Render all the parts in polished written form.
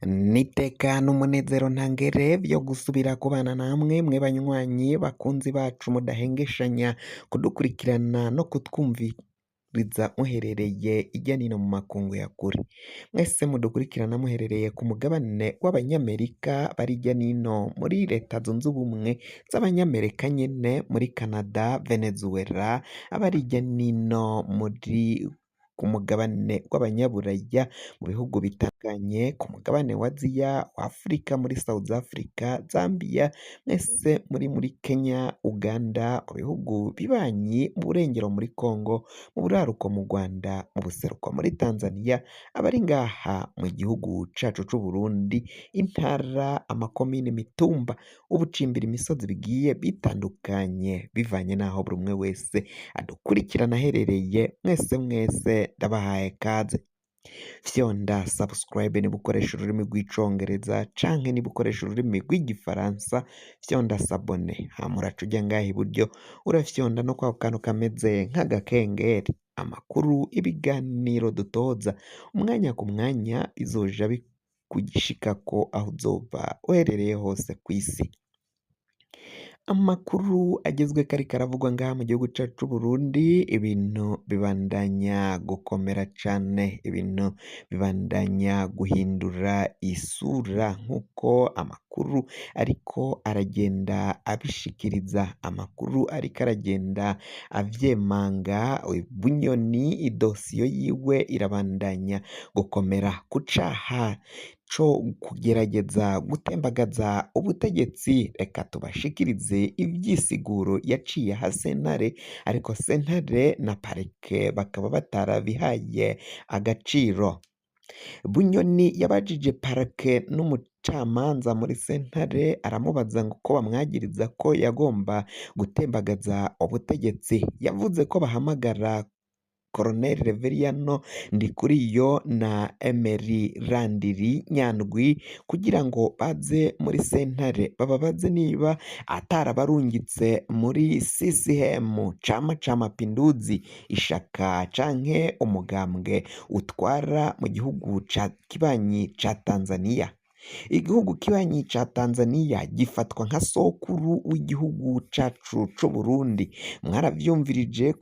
N'iteka n'umunezero ntangere vyo gusubira kubana namwe mwe banywanyi bakunzi bacu mudahengeshanya kudukurikirana no kutwumviriza muherereye irya nino mu makungu ya kure. Mwese mudukurikirana muherereye ku mugabane w'abanyamerika bari irya nino muri Leta zunze ubumwe z'abanyamerika nyene, muri Canada, Venezuela, abari irya nino muri ku mugabane w'abanyaburaya, mu bihugu bitandukanye, ku mugabane wa Aziya, wa Afrika, muri South Africa, Zambia, mwese muri Kenya, Uganda, mu bihugu bibanyi, mu burengero muri Congo, mu buraruko mu Rwanda, mu buseruko muri Tanzania, abari ngaha mu gihugu cacu c'Uburundi, intara, amakomine, imitumba, ubucimbira imisozi bigiye bitandukanye bivanye n'aho buri umwe wese adukurikirana aherereye, mwese mwese ndabahaye kaze. Fyonda subscribe niba ukoresha ururimi rw'icongereza canke niba ukoresha ururimi rw'igifaransa, fyonda s'abonner, hama uraca uja ngaha iburyo urafyonda no kwako kantu kameze nk'agakengeri. Amakuru, ibiganiro dutoza umwanya ku mwanya bizoja bikushikako aho uzoba uherereye hose kw'isi. Amakuru agezweko ariko aravugwa ngaha mu gihugu cacu c'Uburundi, ibintu bibandanya gukomera cane, ibintu bibandanya guhindura isura nk'uko amakuru ariko aragenda abishikiriza, amakuru ariko aragenda avyemanga. Bunyoni idosiyo yiwe irabandanya gukomera ku caha co kugerageza gutembagaza ubutegetsi. Reka tubashikirize ivyisiguro yaciye aha sentare, ariko sentare na parike bakaba batarabihaye agaciro. Bunyoni yabajije parike n'umucamanza muri sentare, aramubaza ngo ko bamwagiriza ko yagomba gutembagaza ubutegetsi. Yavuze ko bahamagara Colonel Reveriyano Ndikuriyo na Emery Landiri Nyandwi kugira ngo baze muri sentare bababaze niba atarabarungitse muri CCM, Chama ca Mapinduzi, ishaka canke umugambwe utwara mu gihugu ca kibanyi ca Tanzania. Igihugu kibanyi ca Tanzania gifatwa nka sokuru w'igihugu cacu c'Uburundi. Mwaravyumvirije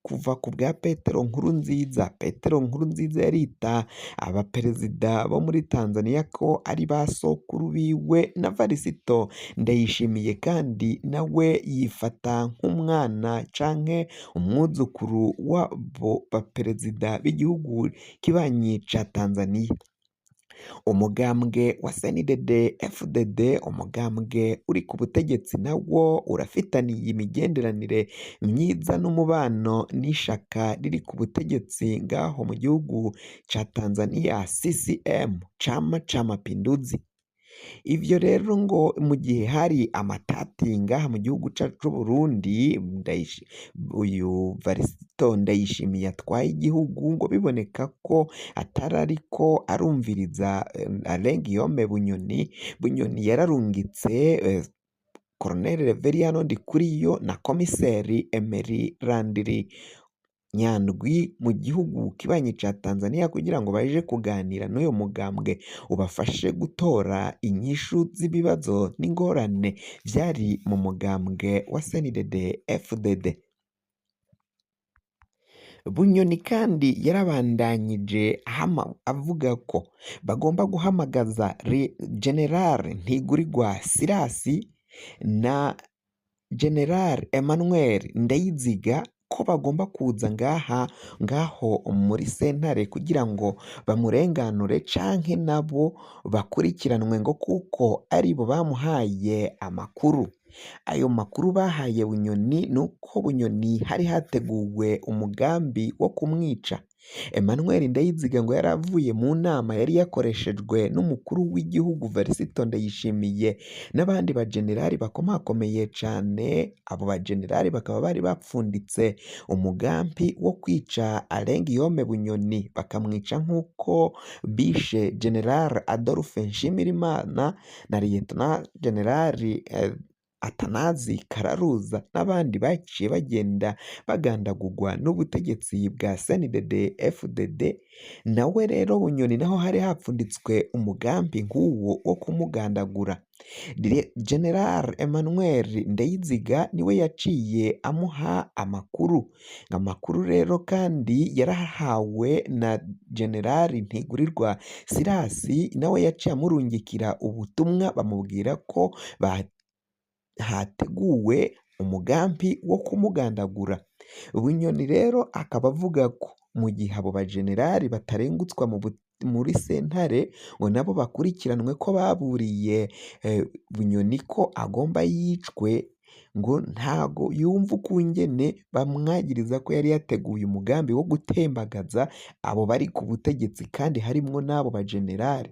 kuva ku bwa Petero Nkurunziza. Petero Nkurunziza yarita abaperezida bo muri Tanzania ko ari ba sokuru biwe, na Varisito Ndayishimiye kandi nawe yifata nk'umwana canke umwuzukuru w'abo baperezida b'igihugu kibanyi ca Tanzania. Umugambwe wa CNDD FDD, umugambwe uri ku butegetsi, nawo urafitaniye imigenderanire myiza n'umubano n'ishaka riri ku butegetsi ngaho mu gihugu ca Tanzania, CCM, Chama ca Mapinduzi. Ivyo rero ngo mu gihe hari amatati ngaha mu gihugu cacu c'Uburundi, uyu Varisito Ndayishimiye atwaye igihugu ngo biboneka ko atari ariko arumviriza Alain Guillaume Bunyoni. Bunyoni yararungitse Colonel Reveriyano Ndikuriyo na komiseri Emery Landiri Nyandwi mu gihugu kibanyi ca Tanzania kugira ngo baje kuganira n'uyo mugambwe ubafashe gutora inyishu z'ibibazo n'ingorane vyari mu mugambwe wa CNDD FDD. Bunyoni kandi yarabandanyije avuga ko bagomba guhamagaza General Ntigurirwa Sirasi na General Emmanuel Ndayiziga, ko bagomba kuza ngaha ngaho muri sentare kugira ngo bamurenganure canke nabo bakurikiranwe, ngo kuko aribo bamuhaye amakuru. Ayo makuru bahaye Bunyoni nuko Bunyoni hari hateguwe umugambi wo kumwica. Emmanuel Ndayiziga ngo yari avuye mu nama yari yakoreshejwe n'umukuru w'igihugu Varisito Ndayishimiye n'abandi bajenerali bakomakomeye cane. Abo bajenerali bakaba bari bapfunditse umugambi wo kwica Alain Guillaume Bunyoni, bakamwica nk'uko bishe General Adolphe Nshimirimana na Lieutenant General Atanazi Kararuza n'abandi baciye bagenda bagandagurwa n'ubutegetsi bwa CNDD FDD. Nawe rero Bunyoni naho hari hapfunditswe umugambi nk'uwo wo kumugandagura. General Emmanuel Ndeyiziga niwe yaciye amuha amakuru. Amakuru rero kandi yarahawe na General Ntigurirwa Sirasi, nawe yaciye amurungikira ubutumwa bamubwira ko hateguwe umugambi wo kumugandagura. Bunyoni rero akaba avuga ko mu gihe abo bajenerali batarengutswa muri sentare ngo nabo bakurikiranwe ko baburiye Bunyoni ko agomba yicwe, ngo ntago yumva ukungene bamwagiriza ko yari yateguye umugambi wo gutembagaza abo bari ku butegetsi kandi harimwo n'abo bajenerali.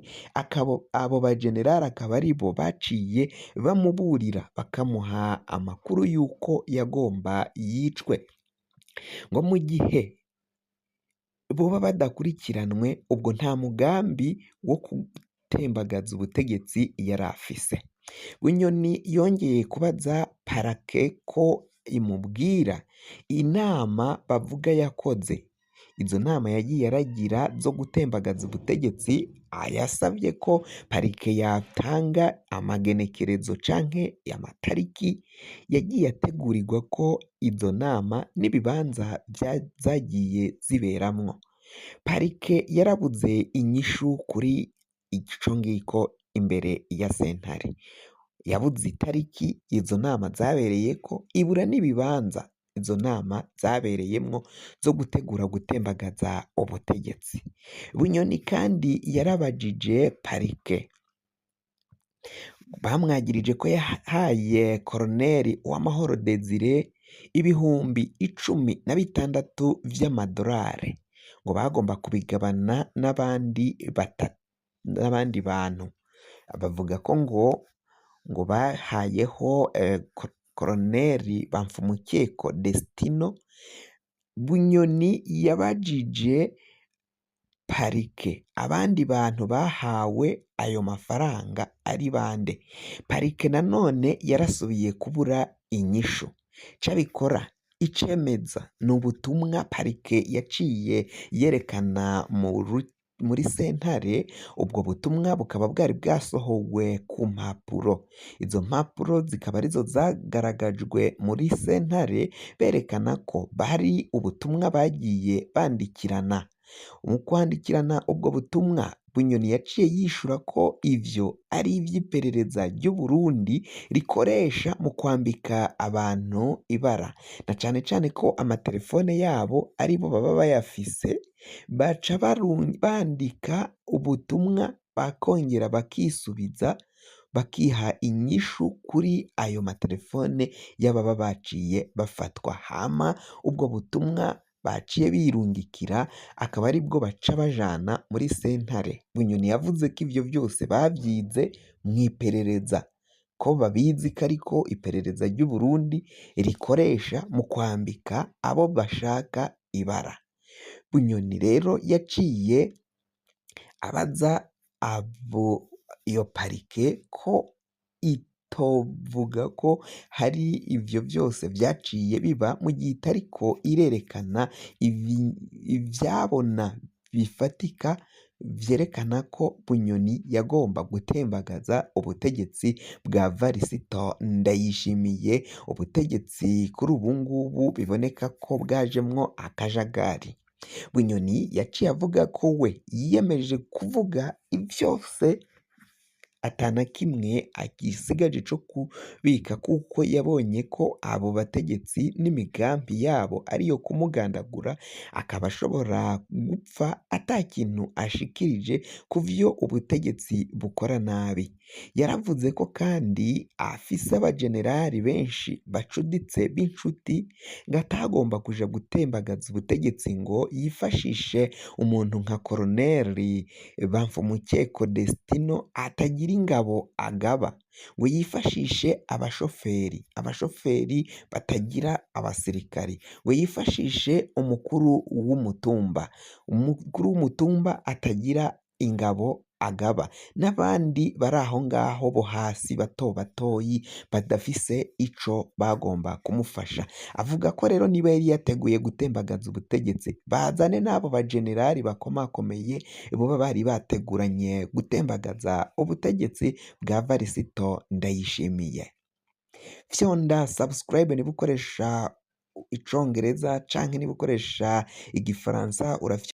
Abo bajenerali akaba aribo baciye bamuburira bakamuha amakuru y'uko yagomba yicwe. Ngo mu gihe boba badakurikiranwe ubwo nta mugambi wo gutembagaza ubutegetsi yari afise. Bunyoni yongeye kubaza parake ko imubwira inama bavuga yakoze. Izo nama yagiye aragira zo gutembagaza ubutegetsi, yasabye ko parike yatanga amagenekerezo canke amatariki yagiye ategurirwa ko izo nama n'ibibanza zagiye ziberamwo. Parike yarabuze inyishu kuri ico ngiko imbere ya sentare. Yabuze itariki izo nama zabereyeko, ibura n'ibibanza izo nama zabereyemwo zo gutegura gutembagaza ubutegetsi. Bunyoni kandi yarabajije parike, bamwagirije ko yahaye Koroneli Uwamahoro Desire 16,000 vy'amadorari, ngo bagomba kubigabana n'abandi n'abandi bantu. Bavuga ko ngo bahayeho Koroneli Bamfumukeko Destino. Bunyoni yabajije parike abandi bantu bahawe ayo mafaranga ari bande. Parike nanone yarasubiye kubura inyishu. Cabikora icemeza ni ubutumwa parike yaciye yerekana muri sentare, ubwo butumwa bukaba bwari bwasohowe ku mpapuro. Izo mpapuro zikaba arizo zagaragajwe muri sentare berekana ko bari ubutumwa bagiye bandikirana. Mu kwandikirana ubwo butumwa, Bunyoni yaciye yishura ko ivyo ari ivy'iperereza ry'Uburundi rikoresha mu kwambika abantu ibara, na cane cane ko amatelefone yabo aribo baba bayafise, baca bandika ubutumwa bakongera bakisubiza bakiha inyishu kuri ayo matelefone y'ababa baciye bafatwa. Hama ubwo butumwa baciye birungikira akaba aribwo baca bajana muri sentare. Bunyoni yavuze ko ivyo vyose bavyize mw'iperereza, ko babizi ko ariko iperereza ry'Uburundi rikoresha mu kwambika abo bashaka ibara. Bunyoni rero yaciye abaza abo iyo parike ko itovuga ko hari ivyo vyose vyaciye biba mu gihe itariko irerekana ivyabona bifatika vyerekana ko Bunyoni yagomba gutembagaza ubutegetsi bwa Varisito Ndayishimiye, ubutegetsi kuri ubu ngubu biboneka ko bwajemwo akajagari. Bunyoni yaciye avuga ko we yiyemeje kuvuga vyose ata na kimwe agisigaje co kubika, kuko yabonye ko abo bategetsi n'imigambi yabo ariyo kumugandagura, akaba ashobora gupfa ata kintu ashikirije kuvyo ubutegetsi bukora nabi. Yaravuze ko kandi afise abajenerali benshi bacuditse b'inshuti, ngo atagomba kuja gutembagaza ubutegetsi ngo yifashishe umuntu nka Koroneli Bamfumukeko Destino atagira ingabo agaba, ngo yifashishe abashoferi batagira abasirikari, ngo yifashishe umukuru w'umutumba, umukuru w'umutumba atagira ingabo agaba n'abandi bari aho ngaho bo hasi bato batoyi badafise ico bagomba kumufasha. Avuga ko rero niba yari yateguye gutembagaza ubutegetsi, bazane n'abo bajenerali bakomakomeye boba bari bateguranye gutembagaza ubutegetsi bwa Varisito Ndayishimiye. Fyonda subscribe niba ukoresha icongereza canke niba ukoresha igifaransa.